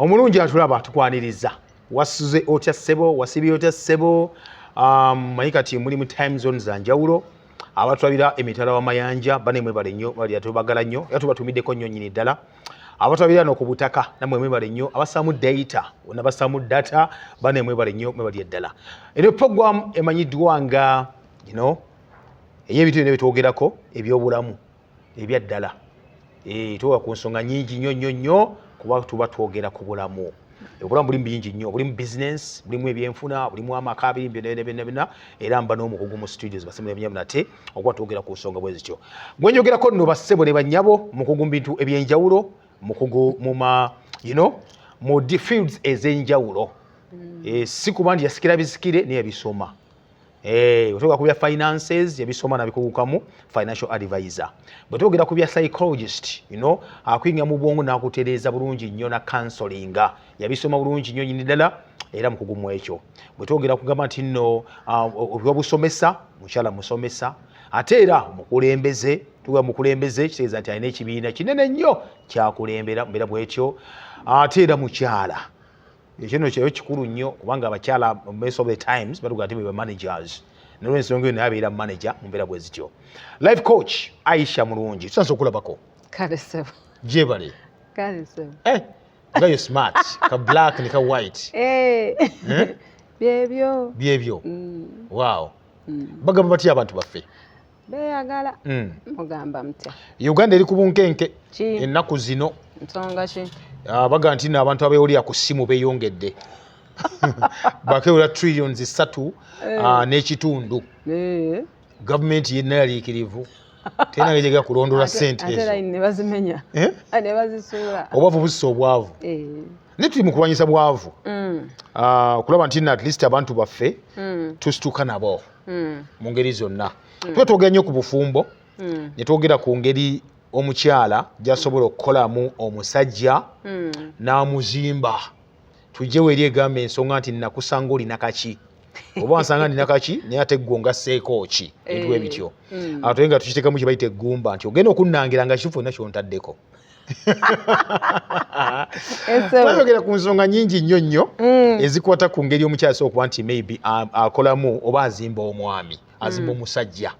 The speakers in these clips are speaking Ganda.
Omulungi atulaba, tukwaniriza. Wasuze otya ssebo? Wasibye otya ssebo? Manyi kati muli mu time zone za njawulo. Abatulabira emitala w'amayanja bane, mwebale nnyo, bali tubagala nnyo era tubatumiddeko nnyo nnyini ddala. Abatulabira no ku butaka namwe mwebale nnyo, abassaamu data nabassaamu data bane, mwebale nnyo, mwebalire ddala. Eno program emanyiddwa nga ey'ebintu byonna byetwogerako ebyobulamu ebyaddala. Twogera ku nsonga nyingi nnyo nnyo nnyo kuba tuba twogera ku bulamu. Obulamu bulimu bingi nnyo, bulimu business, bulimu ebyenfuna, bulimu amaka, birimu byonna byonna byonna. Era mba n'omukugu mu studios, bassebo ne bannyabo, nate okuba twogera ku nsonga bwe zityo. Gwe njogerako nno, bassebo ne bannyabo, mukugu mu bintu ebyenjawulo, mukugu mu ma mu fields ez'enjawulo. Si kuba nti yasikira bisikire, naye yabisoma. Bwe twogera ku bya finances, yabisoma nabikugukamu, financial advisor. Bwe twogera ku bya psychologist, akuyingira mu bwongo n'akutereeza bulungi nnyo na counselinga, yabisoma bulungi nnyo nyini ddala era mukugu mu ekyo. Bwe twogera kugamba nti nno obyobusomesa, mukyala musomesa ate era mukulembeze. Tugamba mukulembeze kitegeeza nti alina ekibiina kinene nnyo kyakulembera mbeera bwetyo. Ate era mukyala, ekyo nno kyayo kikulu nnyo kubanga abakyala most of the times batugaa nti be managers, nolwensonga eyo naye abeera manager mu mbeera bwe zityo. Life coach Aisha Mulungi, tusanze okulabako. Kale ssebo. Gyebale. Kale ssebo. Nga yo smart, ka black ne ka white. Eh? Byebyo. Byebyo. Wow, bagamba batya abantu baffe? Beeyagala. Mugamba mutya? Uganda eri ku bunkenke Ki? ennaku zino. Nsonga ki? Ah, baga nti nno abantu abeewulira ku ssimu beeyongedde, bakewula trillions 3 n'ekitundu. Gavumenti yenayaliikirivu, terina ngeri kulondoola ssente Ate ezo. line ne bazimenya. Eh? Ah, ne bazisuula. Obwavu bussa obwavu. Naye tuli mu kulwanyisa bwavu. Ah, okulaba nti nno at least abantu baffe tusituka nabo mu ngeri zonna. Tuba twogera nnyo ku bufumbo, ne twogera ku ngeri omukyala gy'asobola okukolamu omusajja n'amuzimba. Tujjewo eri egamba ensonga nti nakusanga olina kaki oba wansanga nina kaki, naye ate ggwe ongasseeko ki, ebintu bwe bityo. Ate nga tukiteekamu kye bayita eggumba nti ogenda okunnangira nga kituufu olina kyontaddeko. Ese- Twayogera ku nsonga nyingi nnyo nnyo ezikwata ku ngeri omukyala asobola okuba nti maybe akolamu oba azimba omwami, azimba omusajja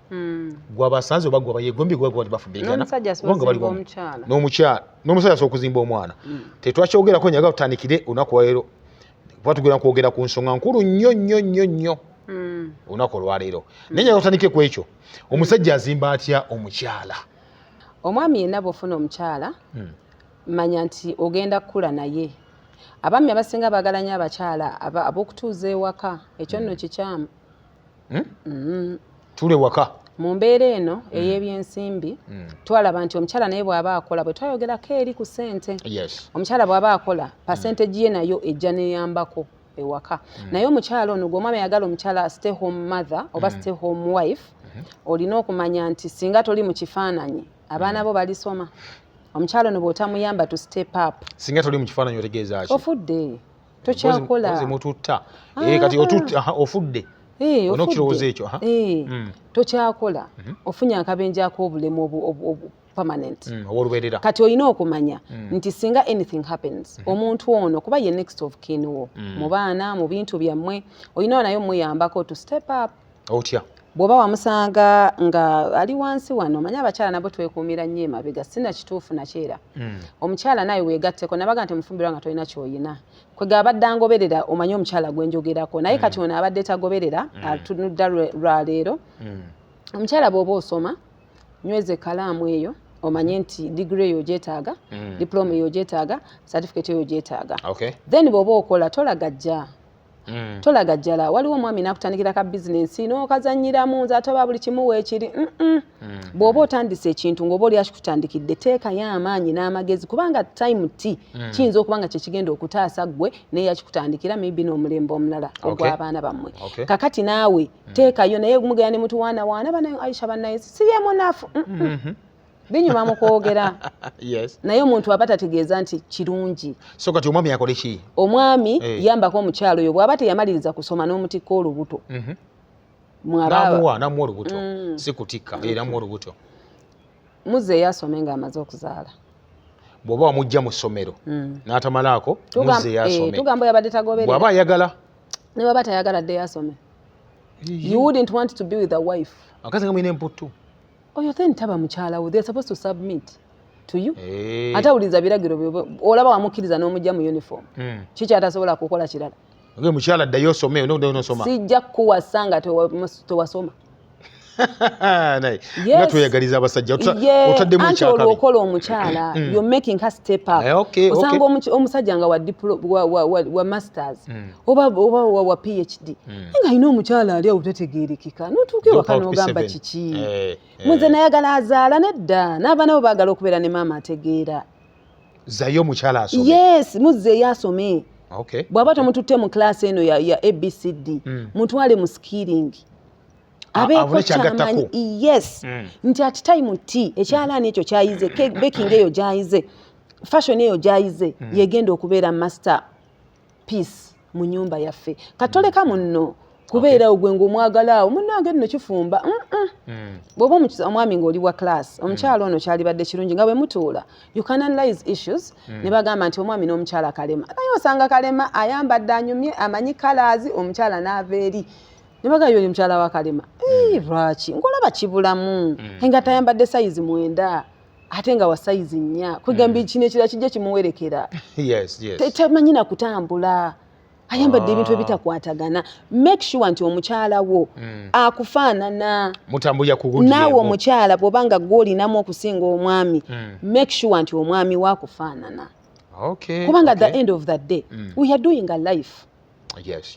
gwabasanze oba gwaba yegombye, gwa bafumbirigana. N'omusajja asobola oba nga bali okuzimba wamu. omukyala. N'omukyala, n'omusajja asobola okuzimba omwana. Tetwakyogerako, nyaga tutandikire olunaku lwaleero kuba tugenda kwogera ku nsonga nkulu nnyo nnyo nnyo nnyo olunaku olwaleero, naye nyaga tutandike ku ekyo: omusajja azimba atya omukyala? Omwami yenna bw'ofuna omukyala, manya nti ogenda kukula naye. Abaami abasinga baagala nnyo abakyala ab'okutuuza ewaka. Ekyo nno kikyamu. Tule waka. Mu mbeera eno ey'ebyensimbi, twalaba nti omukyala naye bw'aba akola, bwe twayogerako eri ku ssente, omukyala bw'aba akola, percentage ye nayo ejja neyambako ewaka. Naye omukyala ono gwe omwami ayagala omukyala stay home mother oba stay home wife, olina okumanya nti singa toli mu kifaananyi, abaana bo balisoma? Omukyala ono bw'otamuyamba to step up. Singa toli mu kifaananyi otegeeza ki? Ofudde, tokyakola. Mpozi mututta. Kati aha, ofudde. Eh, Olina ofudde. okukirowooza ekyo, aha. Eh, tokyakola, ofunye akabenje ak'obulemu obu permanent. Oba olubeerera. Kati olina okumanya nti singa anything happens, omuntu ono kuba ye next of kin wo mu baana, mu bintu byammwe, olina naye omuyambako to step up. Otya? Bw'oba wamusanga nga ali wansi wano, omanyi abakyala nabo twekuumira nnyo emabega, sina kituufu nakyera. Omukyala naye weegatteko, nabaga nti mufumbirwa nga tolina ky'oyina, kwega abadde angoberera omanyi omukyala gwe njogerako naye. Kati ono abadde tagoberera, atunudda lwaleero. Omukyala bw'oba osoma, nyweza ekkalaamu eyo, omanye nti digiri eyo ogyetaaga, diploma eyo ogyetaaga, certificate eyo ogyetaaga. Then bw'oba okola, tolagajja. Tolagajjala. Waliwo omwami n'akutandikira ka bizinensi n'okazanyiramu, nze ate oba buli kimu weekiri. Bw'oba otandise ekintu ng'oba oli akikutandikidde, teekayo amaanyi n'amagezi, kubanga time t kiyinza okuba nga kyekigenda okutaasa ggwe naye yakikutandikira, maybe n'omulembe omulala ogw'abaana bammwe. Kakati naawe teekayo, naye mugenda ne mutuwaanawaana banaye, Aisha bannaye si ye munafu. Binyuma mu kwogera, naye omuntu aba tategeeza nti kirungi. So kati omwami akole ki? Omwami yambako omukyalo oyo bw'aba teyamaliriza kusoma n'omutikka olubuto. Namuwa olubuto, si kutikka, namuwa olubuto. Muzeeyo asome ng'amaze okuzaala. Bw'oba wamujja mu ssomero n'atamalaako, muzzeeyo asome. Tugamba yabadde tagoberera. Bw'aba ayagala. Ne bwaba tayagala, ddeyo asome. You wouldn't want to be with a wife Akazi nga mulina emputtu. Oyo then taba mukyala wo. They're supposed to submit to you. Eh. Ate awuliriza biragiro byo. Olaba wamukkiriza n'omujja mu uniform, kikyatasobola kukola kirala. Oge mukyala, ddayo osome, noddayo nosoma. Sijja kukuwasa nga tewasoma. Naye Yes. nga tweyagaliza abasajja. Otaddemu Anti olwo ekyakabi. okola omukyala, you're making her step up. Eh, okay, Osanga omusajja nga wa masters oba wa PhD, nga alina omukyala ali awo tategeerekeka, notuuka ewaka Drop out n'ogamba P7. kiki? Eh, Muze eh. nayagala azaala nedda, n'abaana bo baagala okubeera ne maama ategeera. Zzayo omukyala asome. Yes, muzzeeyo asome. Bw'aba tomututte mu class eno ya ABCD, mutwale mu skilling, abeeko Abone kyagattako. kyamanyi. Yes. Nti at time t ekyalaani ekyo kyayize, baking eyo gyayize, fashion eyo gyayize, yegenda okubeera master piece mu nyumba yaffe. Katoleka munno kubeera gwe ng'omwagala awo munnange nno kifumba. Bw'oba omwami ng'oli wa class, omukyala ono kyalibadde kirungi nga bwe mutuula, you can analyze issues. Ne bagamba nti omwami n'omukyala kalema, naye osanga kalema ayambadde anyumye, amanyi colours, omukyala n'ava eri ne bagamba yoli mukyala wa kalema. Eh, lwaki ng'olaba kibulamu nga tayambadde size 9 ate nga wa size 4? Kwegamba kino ekirala kijja kimuwerekera. Tamanyi na kutambula, ayambadde ebintu ebitakwatagana. Make sure nti omukyala wo akufaanana. Mutambulira ku gundi Naawe emu. omukyala, bw'oba nga gw'olinamu okusinga omwami, make sure nti omwami waakufaanana, kubanga at the end of the day we are doing a life.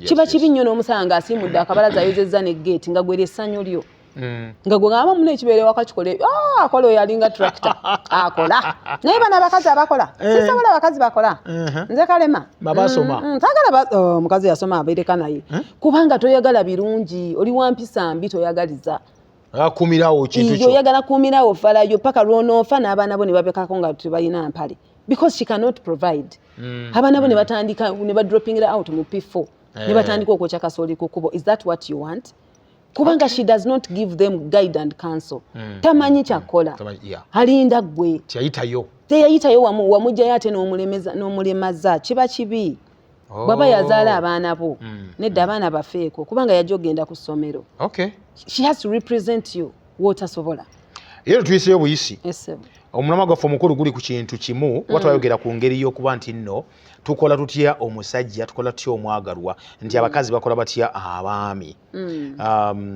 Kiba kibi nnyo n'omusanga ng'asiimudde akabalaza, ayozezza ne geeti, nga gwera essanyu lyo, nga gwe ngamba muna ekibeere waka kikole. Ah, akola oyo alinga tractor akola. Naye bano abakazi abakola, sisobola abakazi bakola. Nze kalema. Babasoma. Saagala oh, omukazi yasoma abeereka naye, kubanga toyagala birungi, oli wa mpisa mbi, toyagaliza. Akumirawo kintu Iyo, kyo. Oyagala kuumirawo falayo paka lwonoofa n'abaana bo ne babekako nga tebalina mpale, because she cannot provide. Abaana bo ne batandika ne badroppingira out mu P4 ne batandika okwokya kasooli ku kkubo. Is that what you want? Kubanga she does not give them guide and counsel. Tamanyi kyakola. Tamanyi, yeah. Alinda ggwe. Teyayitayo. Teyayitayo, wamugjayo ate n'omulemaza, kiba kibi. Bw'aba yazaala abaana bo, nedda, abaana bafeeko, kubanga yajja ogenda ku ssomero. She has to represent you w'otasobola. Era tuyiseyo buyisi. Esebo. Omulamwa gwaffe omukulu guli ku kintu kimu. Kuba twayogera ku ngeri y'okuba nti nno tukola tutya omusajja, tukola tutya omwagalwa, nti abakazi bakola batya abaami,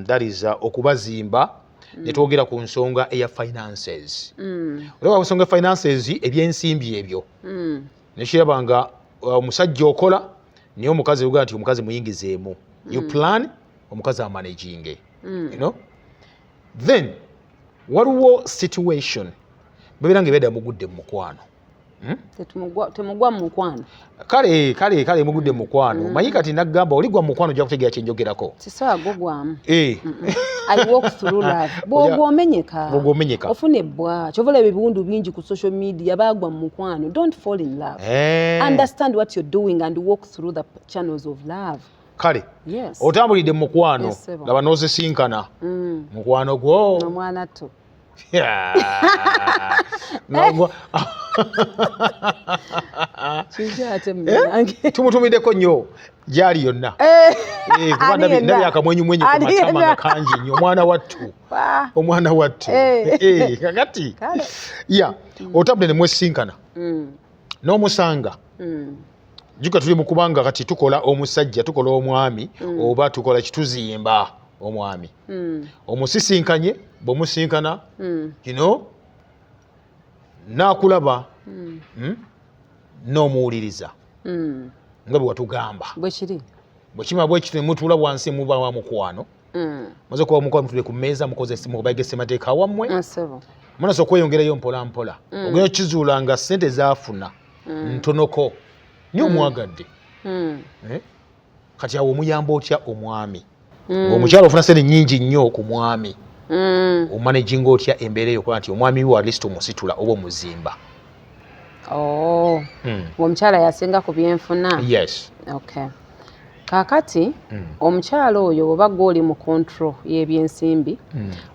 that is okubazimba. Ne twogera ku nsonga eya finances. Olaba ku nsonga ya finances, ebyensimbi ebyo, nekiraba nga omusajja okola, naye omukazi ogaa nti omukazi muyingizeemu. You plan, omukazi amanaginge, you know? Then waliwo situation babeera nga ebeera mugudde mu mukwano. Temugwa mu mukwano. Kale mugudde mu mukwano. Manyi kati naggamba oligwa mu mukwano, ojja kutegeera kyenjogerako. Sisobola gugwamu. Eh. I walk through love. Bw'ogwa omenyeka. Bw'ogwa omenyeka. Ofuna ebbwa. Kyova olaba ebiwundu bingi ku social media, baagwa mu mukwano. Don't fall in love. Eh. Understand what you're doing and walk through the channels of love. Kale Yes. otambulidde mu mukwano. Yes, sebo. Laba n'osisinkana mukwano gwo. Omwana tto. Kiki ate munange? Tumutumiddeko nnyo gyali yonna. Eh, kuba Ani yenna? ndabye akamwenyumwenyu ku Ani matama yenna? nga kangi nnyo, omwana wattu. Wah. Omwana wattu. Eh. Eh, kakati Kale. ya otambudde ne mwesinkana n'omusanga. Jjuka tuli mu kubanga kati tukola omusajja, tukola omwami, oba tukola kituzimba omwami. Omusisinkanye, bw'omusinkana, naakulaba, n'omuwuliriza nga bwe watugamba. Bwe kiri. Bwe kima bwe kityo, ne mutuula wansi, muba wa mukwano. Maze okuba mukwano, mutule ku mmeeza, mukoze mubage ssemateeka wammwe. Nsebo. Munasa okweyongerayo mpola mpola, ogenda okizuula nga ssente zaafuna ntonoko, naye omwagadde. Eh? Kati awo omuyamba otya omwami ng'omukyala ofuna ssente nnyingi nnyo ku mwami? Omanaginga otya embeera eyo okuba nti omwami we at least omusitula oba omuzimba? Oh. Ng'omukyala yasinga ku byenfuna. Yes. Okay. Kaakati omukyala oyo bw'oba gw'oli mu control y'ebyensimbi,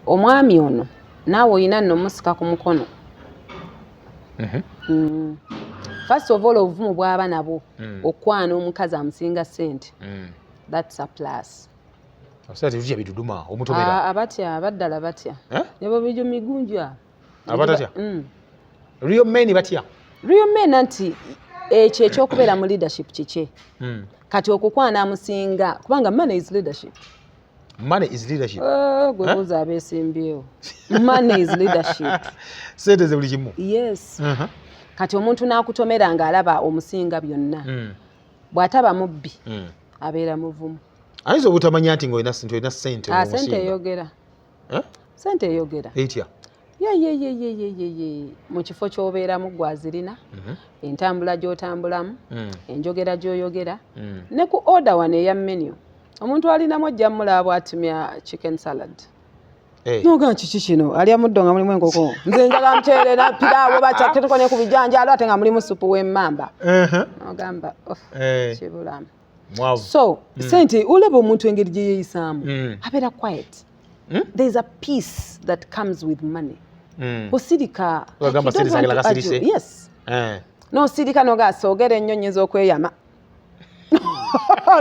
omwami ono naawe olina nno musika ku mukono. First of all, obuvumu bw'aba nabwo okwana omukazi amusinga ssente, that's a plus. Abasajja tetutya biduduma omutomera. Ah, abatya abaddala batya. Eh? Ne bwebijo migunja. Abatatya? Real men batya. Real men, anti ekyo ekyokubeera mu leadership kiki? Kati okukwana amusinga, kubanga money is leadership. Money is leadership. Eh, gwe buuza abeesimbyewo, money is leadership. Sente ze buli kimu. Yes. Kati omuntu n'akutomera ng'alaba omusinga byonna, bw'ataba mubbi, abeera muvumu. Ayinza obutamanya nti ng'olina nti olina sente. Ah, sente ng'omusinga. eyogera. Eh? Sente eyogera. Etya? Yeyeyeyeyeye, mu kifo ky'obeeramu gwazirina, entambula gy'otambulamu, enjogera gy'oyogera, ne ku order wano eya menu, omuntu alinamu ojja mulaba bw'atumya chicken salad. Eh. Noga kiki kino, alya muddo nga mulimu enkoko, nze njagala muceere na piraawo, bakyateeko ne ku bijanjaalo, ate nga mulimu supu w'emmamba. Nogamba, "Oh, Eh. kibulamu." Mwavu. So sente, olaba omuntu engeri gye yeeyisaamu, abeera quiet. There is a peace that comes with money. Osirika. Ogamba Like, you don't sente zange want to lakasirise. argue. Yes. Eh. Nosirika, noga soogera ennyo, nyinza okweyama.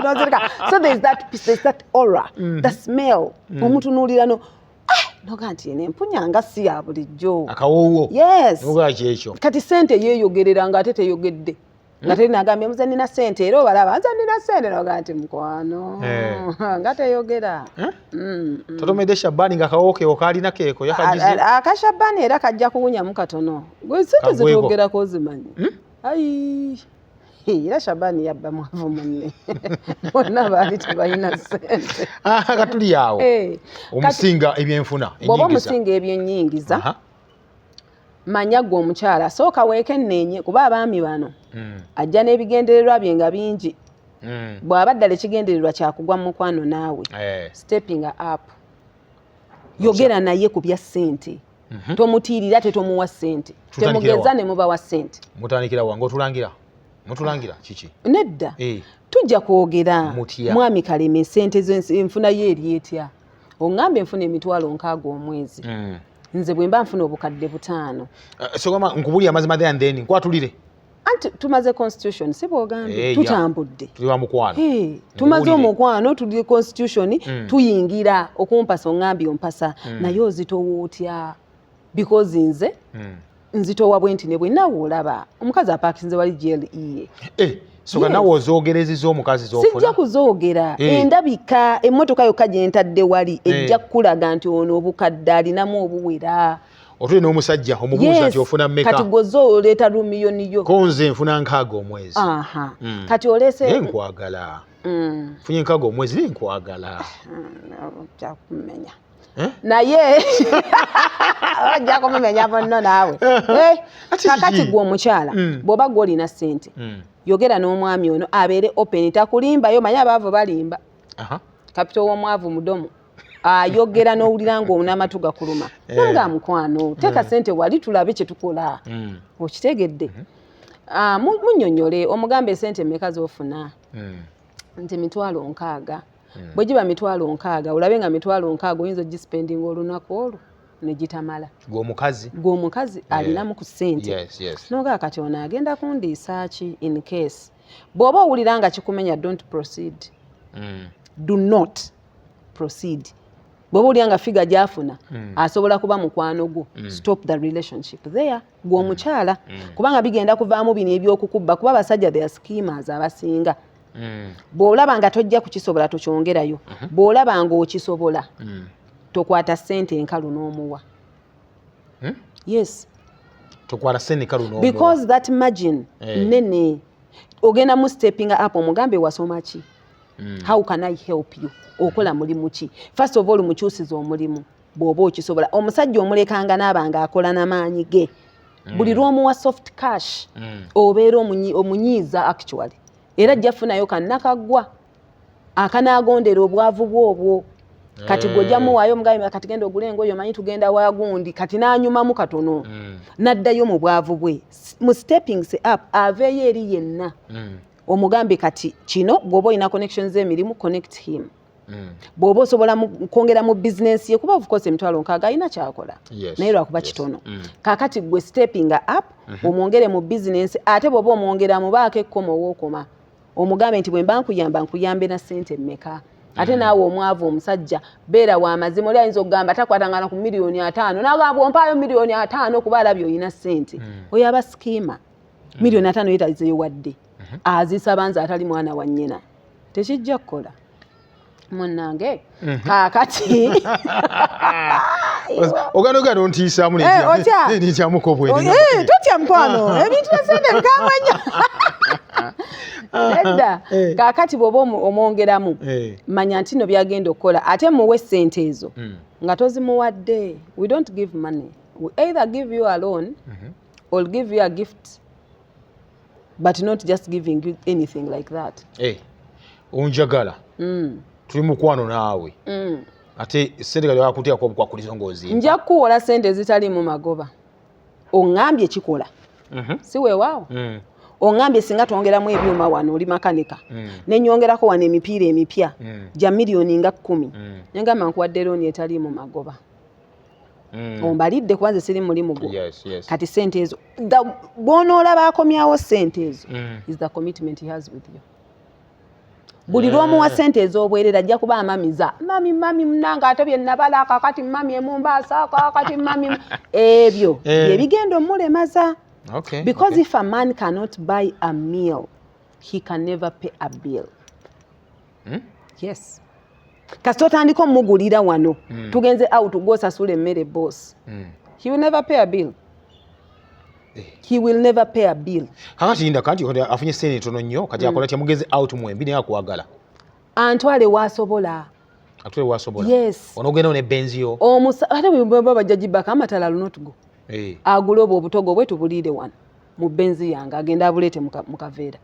Nosirika. So there is that peace, there is that aura, the smell. Omutunuulira no, ah, noga nti eno empunya nga si ya bulijjo. Akawoowo. Yes. Noga kyekyo. Kati sente yeeyogerera nga ate teyogedde, nga teri nagambye muze nina sente, era obalaba nze nina sente, noga nti mukwano, Eh. nga teyogera. Eh? Mm. Totomedde Shabani nga akawoowo keeko kaalina keeko yakagize. Akashabani era kajja kuwunyamu katono. Gwe sente Kagweko. zetwogerako ozimanyi? Ayi, era Shabani yabba mwavu munne, bonna baali tebalina sente. Ah, katuli awo. Eh, Omusinga ebyenfuna. Bw'oba Ennyingiza. omusinga ebyennyingiza, manya gwe omukyala sooka weekenneenye, kuba abaami bano ajja n'ebigendererwa bye nga bingi. Bw'aba ddala ekigendererwa kyakugwa mu mukwano naawe, Eh. stepping up, yogera naye ku bya ssente. Tomutiirira, tetomuwa ssente. Tutandikira Temugeza wa? ne mubawa ssente. Mutandikira wa? Ng'otulangira, mutulangira kiki? Nedda. Eh. Tujja kwogera. Mutya? Mwami Kaleme, sente enfuna yo eri etya? Oŋŋambe nfuna 60,000 omwezi. Nze bwe mba nfuna 5,000. So gamba nkubulira amazima there and then nkwatulire. Anti tumaze constitution, si bwogambye? Eh, ya. Tutambudde. Tuli wa mukwano. Hey, tumaze Nkuwulire. omukwano, tuli constitution, tuyingira okumpasa, oŋŋambye ompasa, naye ozitowa otya? Because nze nzitowa bwe nti ne bwe naawe olaba omukazi apaakinze wali GLE. Eh, so Yes. nawe ozogerezeza omukazi Sijja zofuna? kuzoogera. Eh. Endabika, emmotoka yokka gye ntadde wali Eh. ejja kukulaga nti ono obukadde alinamu obuwera. Otuli n'omusajja, omubuuza nti ofuna mmeka? Kati gwoze oleeta rumiyoni yo. Ko nze nfuna 60 omwezi. Aha. Kati oleese Naye nkwagala. Nfunye 60 omwezi, naye nkwagala. Kyakumenya. Eh? Naye ojja kumumenya bonno naawe. Eh, Ate kakati kiki? gwe omukyala, bw'oba gwe olina ssente, yogera n'omwami ono, abeere open, takulimbayo. Manyi abaavu balimba. Kapito w'omwavu mudomo, ayogera n'owulira ng'onamatu gakuluma. Eh. Nga mukwano, teeka ssente wali tulabe kye tukola. Okitegedde? Ah, munnyonnyole, omugambe esente mmeka z'ofuna, nti 60,000. Bwe giba 60,000, olabe nga 60,000 oyinza ogispendinga olunaku olwo ne gitamala. Gwe omukazi. Gwe omukazi alinamu ku ssente, nogaa kati ono agenda kundiisa ki in case? Bw'oba owulira nga kikumenya, don't proceed. Do not proceed. Bw'oba owulira nga figure gy'afuna asobola kuba mukwano gwo, stop the relationship there, gwe omukyala, kubanga bigenda kuvaamu bino ebyokukubba, kuba abasajja they are schemers abasinga. Bw'olaba nga tojja kukisobola, tokyongerayo. Bw'olaba nga okisobola, tokwata ssente enkalu n'omuwa. Yes. Tokwala sente kalu n'omuwa. Because that margin Eh. nene, ogenda mu stepping up, omugambe wasoma ki? How can I help you? Okola mulimu ki? First of all, mukyusiza omulimu bw'oba okisobola. Omusajja omulekanga n'aba nga akola n'amaanyi ge. Buli lw'omuwa soft cash, obeera omunyiiza actually, era ajja funayo kannakaggwa akanaagondera obwavu bwobwo. Kati gwe ojja muwaayo, omugambe kati genda ogule engoye, omanyi tugenda wagundi, kati n'anyumamu katono, n'addayo mu bwavu bwe. Mu stepping up, aveeyo eri yenna, omugambe kati kino, bw'oba olina connections z'emirimu, connect him. Bw'oba osobola kwongera mu bizinensi ye, kuba of course 60,000 alina kyakola, naye lwakuba kitono. Kaakati gwe stepping up, omwongere mu bizinensi. Ate bw'oba omwongera, mubaako ekkomo wookoma, omugambe nti bwe mba nkuyamba, nkuyambe na ssente mmeka? Ate naawe omwavu omusajja, beera wa mazima. Oli ayinza okugamba takwatangana ku 50 million, nagamba ompaayo 50 million kuba alabye olina ssente. Oyo aba scammer. 50 million yetazeewadde, azisaba nze atali mwana wa nnyina, tekijja kukola munnange. Kaakati Oganda ogenda ontiisaamu. Eh, otya? Nentyamuko bwe. Eh, totya mukwano, ebintu bya sente bikambwe nnyo. Nedda. Kaakati bw'oba omwongeramu, manya nti no byagenda okukola, ate muwe sente ezo nga tozimuwadde. We don't give money. We either give you a loan or give you a gift, but not just giving you anything like that. Eh, onjagala, tuli mukwano naawe, ate sente kati wakuteekako obukwakulizo ng'ozimba. Nja kukuwola sente ezitaliimu magoba. Oŋŋambye kikola, si weewaawo? Oŋŋambye singa twongeramu ebyuma wano, oli makanika, nenyongerako wano emipiira emipya gya miliyoni nga 10, nengamba nkuwadde looni etaliimu magoba. Ombalidde, kuba nze siri mulimu gwo. Kati sente ezo, bw'onoolaba akomyawo sente ezo, is the commitment he has with you. Buli lw'omuwa sente ez'obwerere, ajja kuba amamiza, "Mami, mami munange, ate bye nabala kakati, mami emumbaasa kakati, mami." Ebyo bye bigenda omulemaza, because if a man cannot buy a meal, he can never pay a bill. Yes, kasita otandika omugulira wano, tugenze out, gwosasula emmere, boss, he will never pay a bill. He will never pay a bill. Kakati linda, kanti kati afunye sente ntono nnyo, kati akola tya? Mugenze out mwembi naye akwagala. Antwale waasobola. Atwale wasobola. Yes. Onoogendawo ne Benz yo. Ate bwe bajja gibaka amatala lunotugo, agule obwo obutogo bwe, tubuliire wano mu Benz yange, agende abuleete mu kaveera,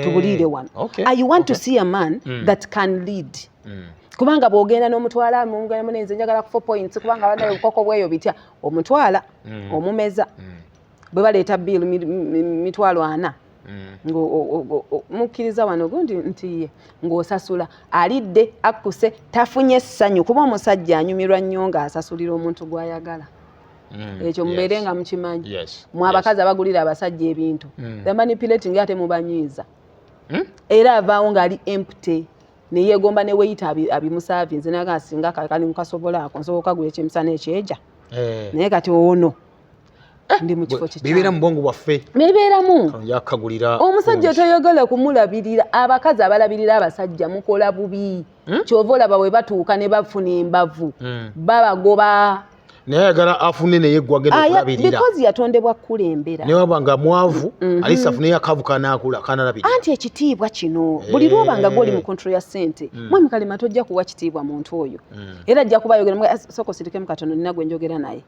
tubuliire wano. I want to see a man that can lead, kubanga bw'ogenda n'omutwala mugenda munenze, njagala ku 4 points, kubanga banaye obukoko bweyo bitya, omutwala, omumeza, bwe baleeta bill 40,000, mukkiriza wano gundi nti ye ng'osasula, alidde, akkuse, tafunye essanyu, kuba omusajja anyumirwa nnyo ng'asasulira omuntu gw'ayagala. Ekyo mubeere nga mukimanyi. Mwe abakazi abagulira abasajja ebintu, the manipulating, ate mubanyiiza. Era avaawo ng'ali empty, neyeegomba ne weyita abimusaavinze, naga singa kali mukasobola ako, nsobola okagula ekyemisana ekyeja. Naye kati ono ndi mu kifo. Bibeera mu bwongo bwaffe. Bibeeramu. Yakagulira. Omusajja toyagala kumulabirira. Abakazi abalabirira abasajja mukola bubi. Kyova olaba bwe batuuka ne bafuna embavu, babagoba. Naye ayagala afune, naye gwe agenda okulabirira. Because yatondebwa kukulembera. Naye waba nga mwavu, alisa afuneyo akavu kanakula kanalabirira. Anti ekitiibwa kino, buli lwoba nga gwoli mu control ya ssente, mwami Kalema, tojja kuwa kitiibwa muntu oyo. Era ajja kuba ayogera, "Sooka osirikemu katono, nina gwe njogera naye."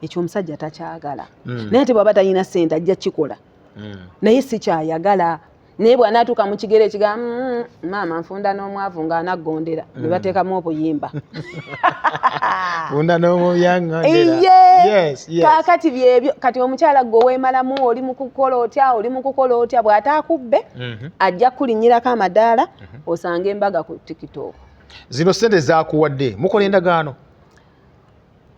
Ekyo omusajja takyagala. Naye ate bw'aba talina ssente, ajja kikola, naye si kyayagala. Naye bw'anaatuuka mu kigere ekigamba, maama nfunda n'omwavu ng'anaggondera," ne bateekamu obuyimba. Funda n'omubyaŋŋondera. Iye. Kaakati byebyo. Kati omukyala gwe weemalamu, oli mu kukola otya, oli mu kukola otya, bw'ataakubbe, ajja kulinnyirako amadaala, osanga embaga ku TikTok. Zino sente zakuwadde, mukola endagaano?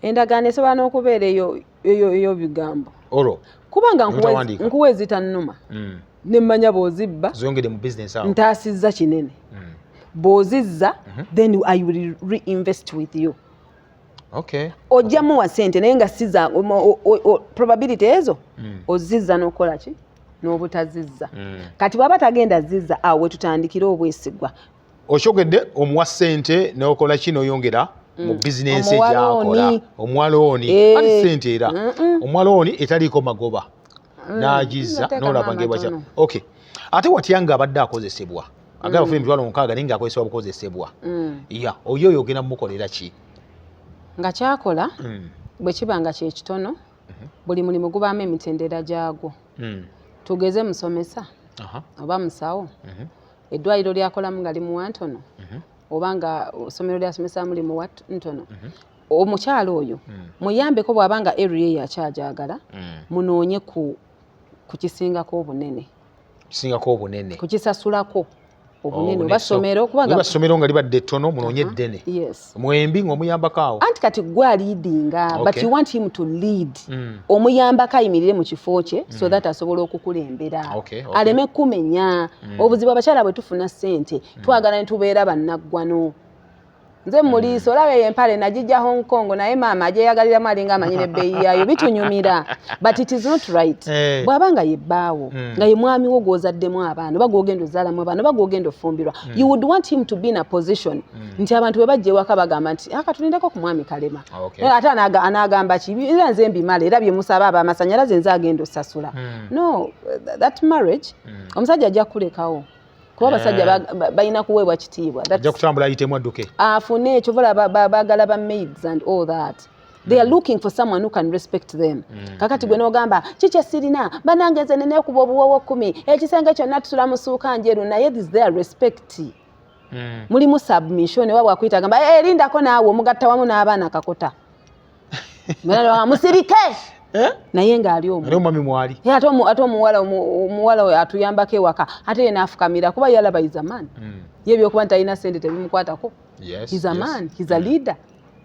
Endagaano esobola n'okubeera eyo eyo ey'ebigambo. Olwo kubanga Notawandiika. Nkuwa ezitannuma, nemmanya bw'ozibba, Zongedde mu business awo. Ntaasizza kinene. Bw'ozizza, then I will reinvest with you. Ojja muwa sente, naye nga siza probability ezo, ozizza n'okukola ki n'obutazizza. Kati bw'aba tagenda zizza, awo wetutandikira obwesigwa. Okyogedde, omuwa sente n'okola ki, n'oyongera mu bizinensi. Omuwa egyakola looni. Omuwa looni. Ati sente era omuwa looni etaliiko magoba, n'agizza, Nateekamu n'olaba ngebwatya. amatono. Okay, ate watya nga abadde akozesebwa, agamba afuna 60,000, naye ng'akozesebwa bukozesebwa? Ya oyo oyo ogenda mumukolera ki? Nga kyakola, bwe kiba nga kyekitono, buli mulimu gubaamu emitendera gyagwo. Tugeze musomesa oba musawo, eddwaliro lyakolamu nga limuwa ntono, oba nga essomero lyasomesaamu limuwa ntono, omukyalo oyo muyambeko. Bw'aba nga area eyo akyajagala, munoonye ku kisingako obunene. Kisingako obunene. Kukisasulako. Obunene oba ssomero, kubanga Oba ssomero nga libadde ettono, munoonye eddene. Yes. Mwembi ng'omuyambako awo. Anti kati gwe aleadinga, but you want him to lead. Omuyambako ayimirire mu kifo kye so that asobola okukulembera, aleme kumenya. Obuzibu abakyala bwe tufuna ssente, twagala ne tubeera bannaggwano. Nze muliisa, olaba eyo empale nagijja Hong Kong, naye maama agyeyagaliramu alinga amanyi nebbeeyi yaayo. Bitunyumira, but it is not right. Bw'aba nga yebbaawo, nga ye mwami wo gw'ozaddemu abaana, oba gw'ogenda ozaalamu abaana, oba gw'ogenda ofumbirwa, you would want him to be in a position nti abantu bwe bajja ewaka bagamba nti, "Aka tulindeko ku mwami Kalema." Ate anaagamba ki? Era nze mbimala, era bye musaba ab'amasanyalaze nze agenda osasula. No, that marriage, omusajja ajja kukulekawo, kuba abasajja balina kuweebwa kitiibwa. Ajja kutambula ayitemu adduke. Afune ekyo vola baagala ba maids and all that. They are looking for someone who can respect them. Kakati gwe n'ogamba kiki esirina, banange nze neneekuba obuwoowo 10, ekisenge kyonna tusula mu suuka njeru, naye is there respect? Mulimu submission? Oba bwakuyita agamba, "Eh, lindako naawe," omugatta wamu n'abaana kakota. Mwena musirike. Eh? Naye ng'ali omwo. Ate omwami mwali. Ye ate omuwala oyo atuyambako ewaka, ate ye n'afukamira kuba yalaba is a man. Ye ebyokuba nti alina sente tebimukwatako. He's a man, he's a leader.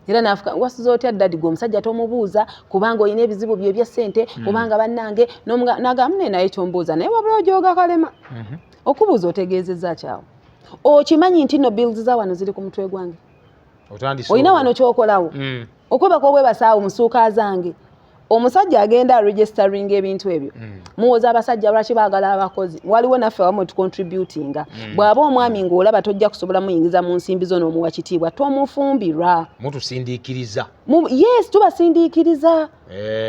Era nafuka, "Wasuza otya daddy?" Gwe omusajja tomubuuza kubanga olina ebizibu bye ebya ssente, kubanga bannange n'agamba naye, naye kyombuuza, naye wabula ojooga Kalema. Okubuuza otegeezezza kyawo, okimanyi nti no bills za wano ziri ku mutwe gwange. Otandise Olina olwo. wano kyokolawo, okwebaka obwebasaawo musuuka zange. Omusajja agenda aregisteringa ebintu ebyo. Muwoza abasajja lwaki baagala abakozi? Waliwo naffe awamu tucontributinga. Bw'aba omwami ng'olaba tojja kusobola muyingiza mu nsimbi zo n'omuwa kitiibwa, tomufumbirwa. Mutusindiikiriza. Yes, tubasindiikiriza.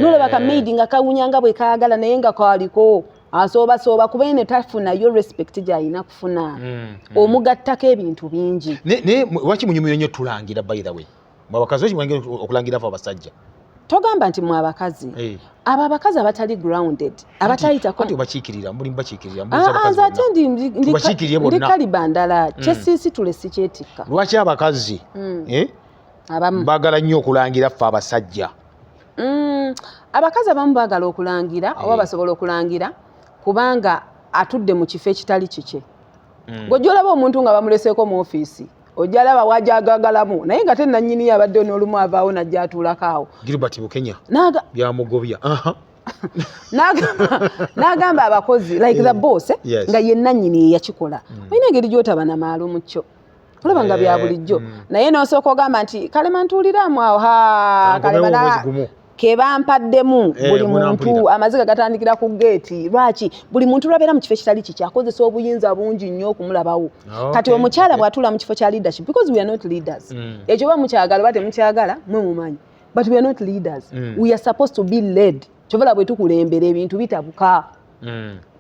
Nolaba kamaidi nga kawunya nga bwe kaagala, naye nga kaliko asoobasooba kuba ene tafunayo respect gy'alina kufuna. Omugattako ebintu bingi. Naye lwaki munyumira nnyo tulangira, by the way? Mwe abakazi lwaki mulangira okulangira fe abasajja? Togamba nti mwe abakazi. Abo abakazi abatali grounded, abatayitako. Anti obakiikirira, muli mubakiikirira. Ah, ah, nze ate Tubakiikirire ndi bonna. kaliba ndala, kyesiisitule sikyetikka. Lwaki abakazi Abamu baagala nnyo okulangira ffe abasajja? Abakazi abamu baagala okulangira oba basobola okulangira kubanga atudde mu kifo ekitali kikye. Ng'ojja olaba omuntu nga bamuleseeko mu ofiisi, ojja alaba wajagagalamu, naye nga tenannyini abadde n'olumu avaawo najja atuulako awo. Gilbert Bukenya byamugobya. Aha. N'agamba abakozi like the boss, eh? Nga ye nannyini ye yakikola. Olina engeri gy'otaba na maalo mu kyo, olaba nga bya bulijjo, naye n'osooka ogamba nti, "Kalema ntuuliramu awo." Ha. Ankomewo Kalema omwezi gumu. Ke bampaddemu. Buli muntu Munampulira. Amaziga gatandikira ku geeti. Lwaki buli muntu lwabeera mu kifo ekitali kiki akozesa obuyinza bungi nnyo okumulabawo? Kati omukyala bw'atuula mu kifo kya leadership, because we are not leaders, ekyo oba mukyagala oba temukyagala mwe mumanyi, but we are not leaders. We are supposed to be led. Kyovala bwe tukulembera ebintu bitabuka.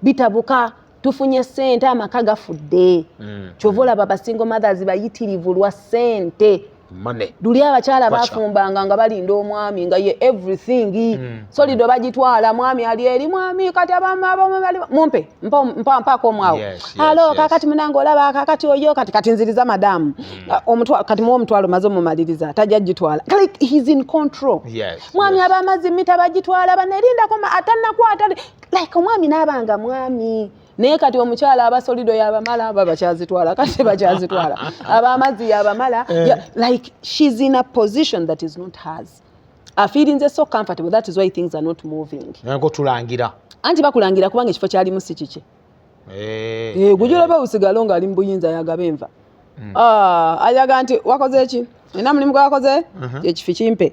Bitabuka. Tufunye ssente, amaka gafudde. Kyova olaba ba single mothers bayitirivu lwa ssente. Money. Luli abakyala Kwacha. bafumbanga nga balinda omwami nga ye everything. Solido bagitwala, mwami ali eri, mwami kati abamu abamu bali mumpe mpaako omwawo. Alo. Kakati munange olaba kakati oyo kati nziriza madamu. Kati muwe omutwalo, maze omumaliriza tajja gitwala. Like he's in control. Mwami abamazzi mita bagitwala banerindako atannakwata, like omwami n'abanga mwami. Naye kati omukyala aba solido yabamala, aba bakyazitwala, kati bakyazitwala, abamazzi yabamala. Like she's in a position that is not hers, afeelinze so comfortable. That is why things are not moving. Nako tulangira. Anti bakulangira kubanga ekifo kyalimu si kikye. Gujja olaba busigalo ng'ali mu buyinza, yagaba enva. Ah, ayaga nti wakoze ki, olina mulimu gwakoze, ekifi kimpe,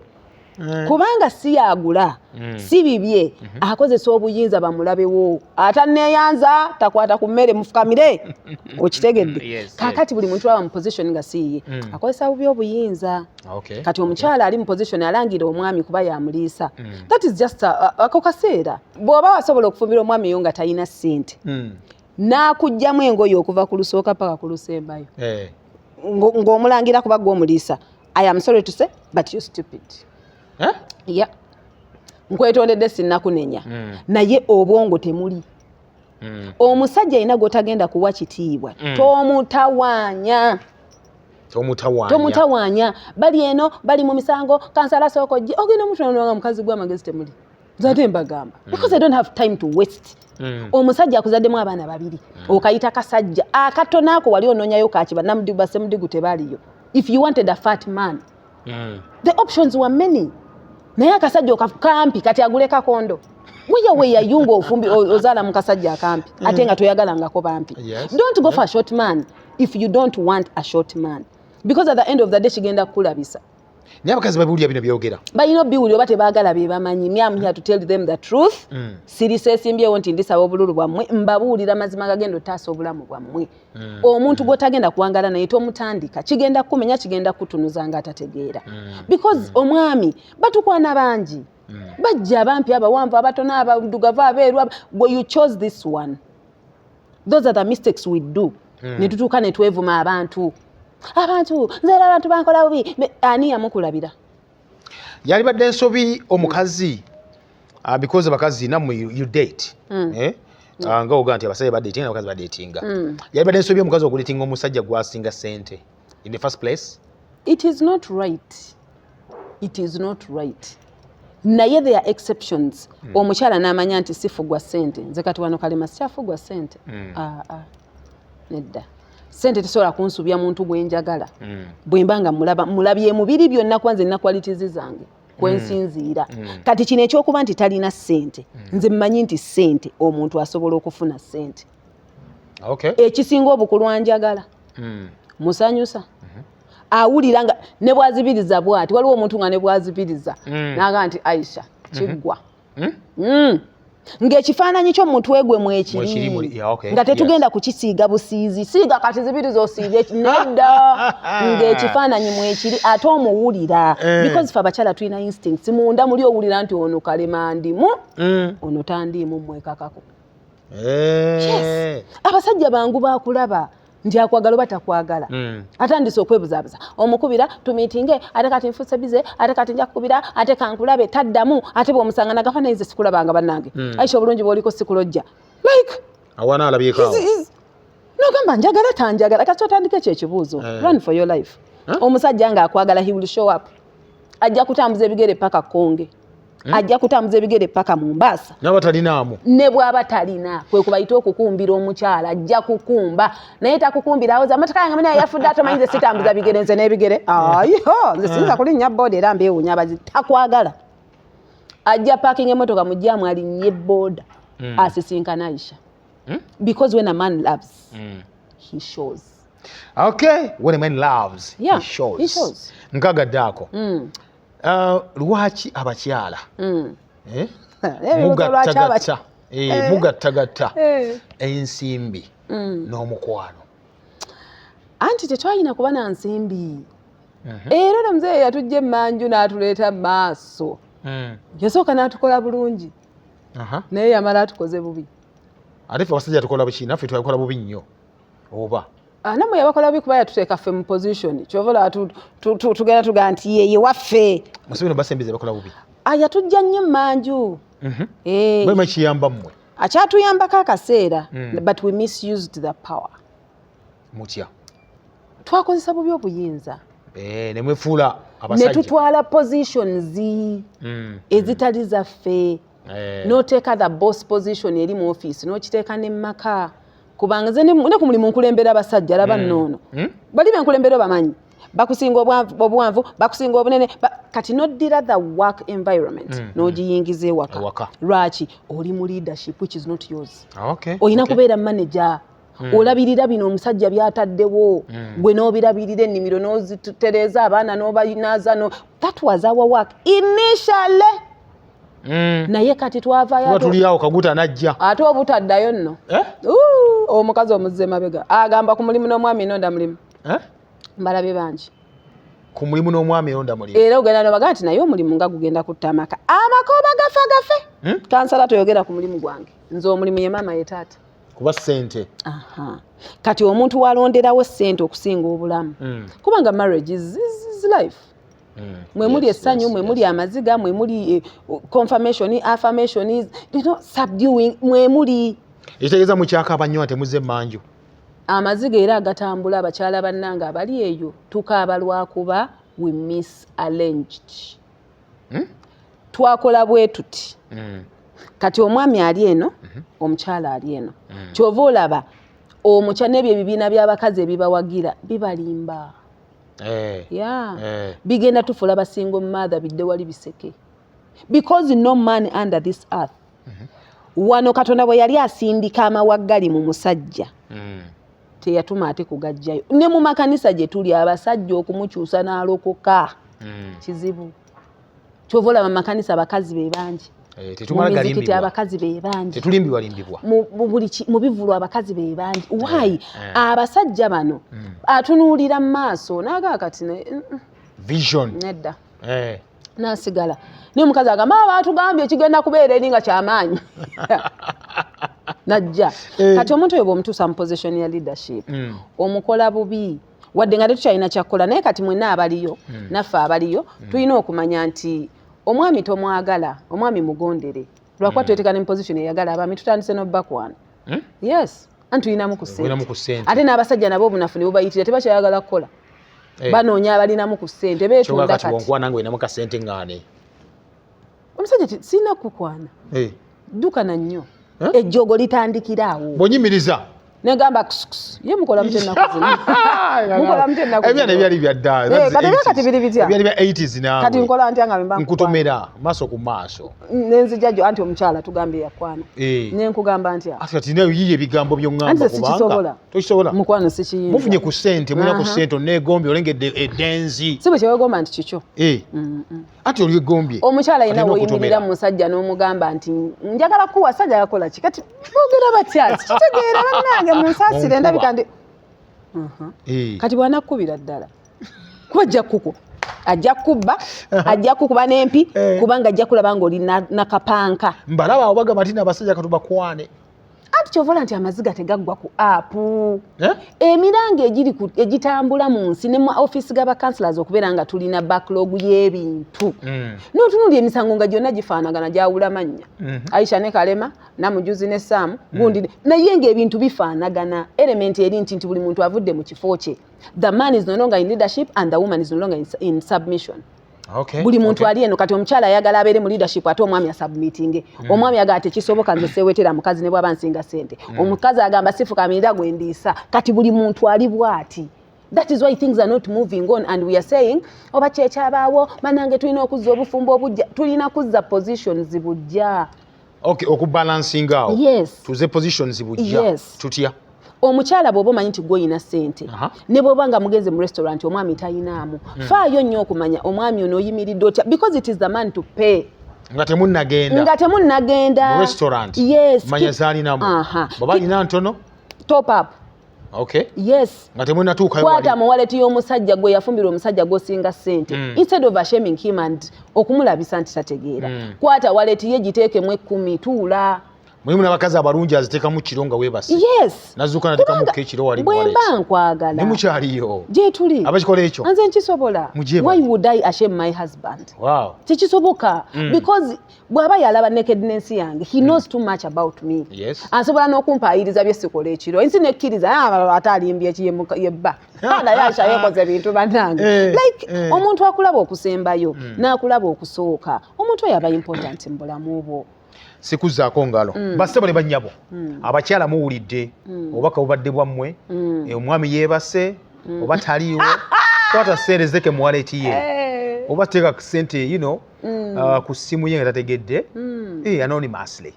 kubanga si yagula, si bibye. Akozesa obuyinza bamulabewo, atanneeyanza takwata ku mmere, mufukamire. Okitegedde? Yes. Kaakati buli muntu aba mu position nga si yiye akozesa bubi obuyinza. Kati omukyala ali mu position alangira omwami kuba yamuliisa. That is just ako kaseera bw'oba wasobola okufumbira omwami yo nga talina ssente, n'akugjamu engoye okuva ku lusooka paka ku lusembayo, ng'omulangira kuba gwe omuliisa, I am sorry to say, but you stupid. Eh? Yeah. Nkwetondedde, sinnakunenya, naye obwongo temuli. Omusajja alina gw'otagenda kuwa kitiibwa, tomutawaanya. Tomutawaanya. Tomutawaanya. Bali eno bali mu misango, kansala sooka ojje, ogenda omutunula nga mukazi gw'amagezi temuli. Nze ate mbagamba, because I don't have time to waste. Omusajja akuzaddemu abaana babiri, okayita kasajja akatono ako, wali onoonyayo kaki? Bannamudigu, basemudigu tebaliyo. If you wanted a fat man, the options were many, naye akasajja kampi kati agule kakondo weya weyayunga ofumbi ozaala mu kasajja akampi, ate nga toyagalangako bampi. Don't go for a short man if you don't want a short man, because at the end of the day kigenda kukulabisa. Naye abakazi babiwulira bino byogera? Balina obiwulira oba tebaagala, be bamanyi. Me, am here to tell them the truth. Siriseesimbyewo nti ndisaba obululu bwammwe. Mbabuulira mazima gagenda otaasa obulamu bwammwe. Omuntu gw'otagenda kuwangala naye tomutandika, kigenda kukumenya, kigenda kutunuza nga atategeera, because omwami batukwana bangi, bajja abampi, abawanvu, abatono, abaddugavu, abeeru, gwe you chose this one. Those are the mistakes we do. Ne tutuuka ne twevuma abantu, abantu nze era abantu bankola bubi. Ani yamukulabira? Yalibadde ensobi omukazi, because abakazi nammwe you date, eh? Nga ogaa nti abasajja badatinga, abakazi badatinga. Yalibadde ensobi omukazi okudatinga omusajja gwasinga sente in the first place? It is not right, it is not right, naye there are exceptions. Omukyala n'amanya nti sifugwa ssente. Nze kati wano kalema sikyafugwa ssente. Ah, ah. Nedda, ssente tesobola kunsubya muntu gwe njagala. Bwe mba nga mulaba, mulabye mubiri byonna, kuba nze nina qualities zange kwensinziira. Kati kino ekyokuba nti talina ssente, nze mmanyi nti ssente omuntu asobola okufuna ssente. Ekisinga obukulu anjagala, musanyusa, awulira nga ne bwazibiriza bwati. Waliwo omuntu nga ne bwazibiriza naga nti Aisha kiggwa. Ng'ekifaananyi kyo mutwe gwe mwekiri mwekiri, yeah, okay. nga tetugenda kukisiiga busiizi siiga kati zibiriza osiiga nedda, ng'ekifaananyi mwekiri ate omuwulira. Because fe abakyala tulina instincts munda muli, owulira nti ono kalema ndimu, ono tandiimu, mwekakako. Yes. Abasajja bangu bakulaba nti akwagala oba takwagala. Atandise okwebuzaabuza, omukubira tumiitinge, ate kati nfuuse busy, ate kati nja kukubira, ate kankulabe, taddamu. Ate bw'omusanga nagafa, naye nze sikulabanga bannange. Aisha, obulungi bw'oliko sikulojja, like awana alabyeko awo. Nogamba njagala tanjagala, kati otandika ekyo ekibuuzo. Run for your life. Huh? Omusajja ng'akwagala, he will show up. Ajja kutambuza ebigere paka Konge, ajja kutambuza ebigere paka Mumbaasa. Naba talinaamu. Ne bw'aba talina, kwe kubayita okukumbira. Omukyala ajja kukumba, naye takukumbira awoza amateeka yange mune yafudde, ate omanyi nze sitambuza bigere, nze n'ebigere ayo nze siyinza kulinnya booda, era mbeewunya abazi. Takwagala, ajja parking emotoka mu jam, alinnye booda, asisinkana Aisha. Because when a man loves, he shows. Okay, when a man loves, Yeah, he shows. he shows. Nkagadde ako. Lwaki abakyala eh? Ebibuuzo lwaki Mugattagatta mugattagatta ensimbi n'omukwano? Anti tetwalina kuba na nsimbi. Era ono muzeeyi yatujja emmanju n'atuleeta mu maaso. Yasooka n'atukola bulungi, naye yamala atukoze bubi. Ate ffe abasajja tukola buki? Naffe twakola bubi nnyo oba? Ah, nammwe yabakola bubi kuba yatuteeka ffe mu position kyova olaba tugenda tugaa nti yeye waffe. Museveni basembiza bakola bubi. Ah, yatujja nnyo emmanju. Bwema kiyamba mmwe. Akyatuyambako akaseera, but we misused the power. Mutya? Twakozesa bubi obuyinza. Ne mwefuula Ne abasajja. tutwala positions ezitali zaffe. N'oteeka the boss position eri mu office, n'okiteeka ne maka, kubanga nze ne ku mulimu nkulembera abasajja. Laba nnoono, bali benkulembera obamanyi, bakusinga obuwanvu, bakusinga obunene, kati noddira the work environment n'ogiyingiza ewaka. Ewaka. Lwaki oli mu leadership which is not yours? Okay. Olina kubeera manager, olabirira bino omusajja byataddewo, gwe n'obirabirira, ennimiro n'ozitereeza, abaana n'obanaaza. No, that was our work initially. Naye kati twavayo Tuba tuli awo, Kaguta najja. Ate obutaddayo nno. Eh? Uu, omukazi omuzze mabega agamba ku mulimu n'omwami nonda mulimu. Eh? Mbalabye bangi. Ku mulimu n'omwami ronda mulimu. Era ogenda nobaga nti naye omulimu nga gugenda kutta amaka, amaka oba gafa gafe. Kansala toyogera ku mulimu gwange, nze omulimu ye maama ye taata. Kuba ssente. Aha. Kati omuntu walonderawo ssente okusinga obulamu, kubanga marriage is life. Mwe muli essanyu, mwe muli amaziga, mwe muli confirmation, affirmation, subduing, mwe muli. Ekitegeeza mukyakaaba nnyo ate muzze emmanju. Amaziga era agatambula. Abakyala bannange abali eyo, tukaaba lwakuba we misarranged. Twakola bwe tuti. Kati omwami ali eno, omukyala ali eno. Kyova olaba omukya n'ebyo ebibiina by'abakazi ebibawagira bibalimba. Ya, bigenda tufuula ba single mother, bidde wali biseke, because no man under this earth. Wano Katonda bwe yali asindika amawaggali mu musajja, teyatuma ate kugajjayo. Ne mu makanisa gye tuli, abasajja okumukyusa n'alokoka kizibu. Kyova olaba mu makanisa abakazi be bangi. Eh, Mu tetumala mizikiti galimbibwa. abakazi be bangi. Tetulimbibwa limbibwa. Mu bivulu abakazi be bangi. Why? Eh. Abasajja bano atunuulira mu maaso n'agaa kati Vision. Nedda. Nasigala naye omukazi agamba, "Ah, baatugambye ekigenda kubeera eri nga kyamaanyi," najja. Kati omuntu oyo bw'omutuusa mu position ya leadership, omukola bubi, wadde nga tetukyalina kyakkola. Naye kati mwenna abaliyo, naffe abaliyo, tulina okumanya nti omwami tomwagala, omwami mugondere, lwakuba tweteeka ne mu position eyagala abaami. Tutandise n'obbakwana. Yes, anti tulinamu ku Olinamu ku ssente. ssente. Ate n'abasajja nabo obunafu ne bubayitirira, tebakyayagala kukola. Banoonya abalinamu ku ssente. Kyokka Beetunda. kati Kati bwonkwana nga olinamu kasente, ŋŋaane? Omusajja sirina kukwana. Ddukana nnyo. Ejjoogo litandikira awo. Bw'onyimiriza. Negamba kusukusu ye mukola mutya ennaku zino? Mukola mutya ennaku Ebyana zino? ebyali bya dda. Eh, kati era kati biri bitya? Ebyali bya 80s naawe. Kati nkola ntya nga bwe mba nkukwana? Nkutomera maaso ku maaso. Nenzija gyo, anti omukyala tugambye yakwana. Nenkugamba ntya? Ate kati nawe yiye ebigambo by'oŋŋamba. Anti nze Kubanga sikisobola. Tokisobola. Mukwano, sikiyinza. Mufunye ku ssente, mulina ku ssente, oneegombye, olengedde eddenzi. Si bwe kyewegomba nti kikyo. Ati olyegombye. Omukyala alina Ate woyimirira n'okutomera. mu musajja n'omugamba nti njagala kuwa sajja, yakola ki? Kati boogera batya? Kitegeera bannange, munsaasire, ndabika ndi Kati bw'anakkubira ddala, kuba ajja kuku ajja kubba, ajja kukuba n'empi, kubanga ajja kulaba ng'oli nakapanka. Mbalaba awo bagamba nti n'abasajja katubakwane. Anti kyova olaba nti amaziga tegaggwa ku app. Eh? Emiranga egiri egitambula mu nsi ne mu ofiisi g'aba councillors, okubeera nga tulina backlog y'ebintu, n'otunuulira emisango nga gyonna gifaanagana, gyawula mannya. Aisha ne Kalema, Namujuzi ne Saamu, gundi, naye ng'ebintu bifaanagana. Element eri nti buli muntu avudde mu kifo kye. The man is no longer in leadership and the woman is no longer in submission. Buli muntu ali eno. Kati omukyala ayagala abeere mu leadership, ate omwami asubmittinge. Omwami agamba tekisoboka, nze seewetera mukazi ne bwaba nsinga sente. Omukazi agamba sifukamirira gwe ndiisa. Kati buli muntu ali bw'ati. That is why things are not moving on and we are saying oba kyekyabaawo. Banange, tulina okuzza obufumbo obujja, tulina kuzza positions bujja. Okay, okubalansinga awo. Yes. Tuze positions bujja. Yes. Tutya? Omukyala bw'oba omanyi nti gwe oyina ssente, ne bw'oba nga mugenze mu restaurant, omwami tayinaamu, faayo nnyo okumanya omwami ono oyimiridde otya, because it is the man to pay. Nga temunnagenda. Nga temunnagenda. Mu restaurant. Yes. Manya zaalinamu. Bw'aba alina ntono. Top up. Yes. Nga temunnatuukayo Kwata wali. mu wallet y'omusajja gwe yafumbirwa, omusajja gw'osinga ssente, instead of shaming him and okumulabisa nti tategeera, kwata wallet ye, giteekemu 10, tuula. Mulimu n'abakazi abalungi, aziteekamu kiro nga weebase. Yes. Nazuuka nateekamu Kubanga ekiro wali mu bwe wallet. mba nkwagala. Ne mukyaliyo. Gyetuli. Abakikola ekyo. Nze nkisobola. Mugyebale. Why would I ashame my husband? Tekisoboka, because bw'aba yalaba nakedness yange, he knows too much about me. Asobola n'okumpaayiriza bye sikola ekiro, ensi nekkiriza, "Ah, ate alimbye eki yebba naye Aisha yekoze ebintu." Bannange, like, omuntu akulaba okusembayo n'akulaba okusooka, omuntu oyo aba important mu bulamu bwo. Sikuzaako ngalo. Bassebo ne bannyabo, abakyala muwulidde obubaka bubadde bwammwe. Omwami yeebase oba taliiwo, kwata sente zeke mu wallet ye, oba teeka ku sente ku ssimu ye nga tategedde, anonymously,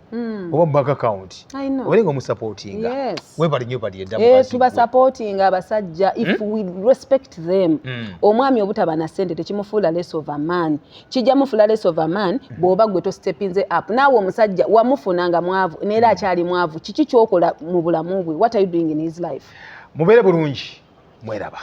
oba mu bank account, I know. obeere nga omusupportinga. Webale nnyo, bali edda mukazi gwe. Tubasupportinga abasajja if we respect them. Omwami obutaba na ssente tekimufuula less of a man. Kijja mufuula less of a man bw'oba gwe tostepinze up. Naawe omusajja wamufuna nga mwavu, neera akyali mwavu. Kiki kyokola mu bulamu bwe? What are you doing in his life? Mubeere bulungi, mweraba.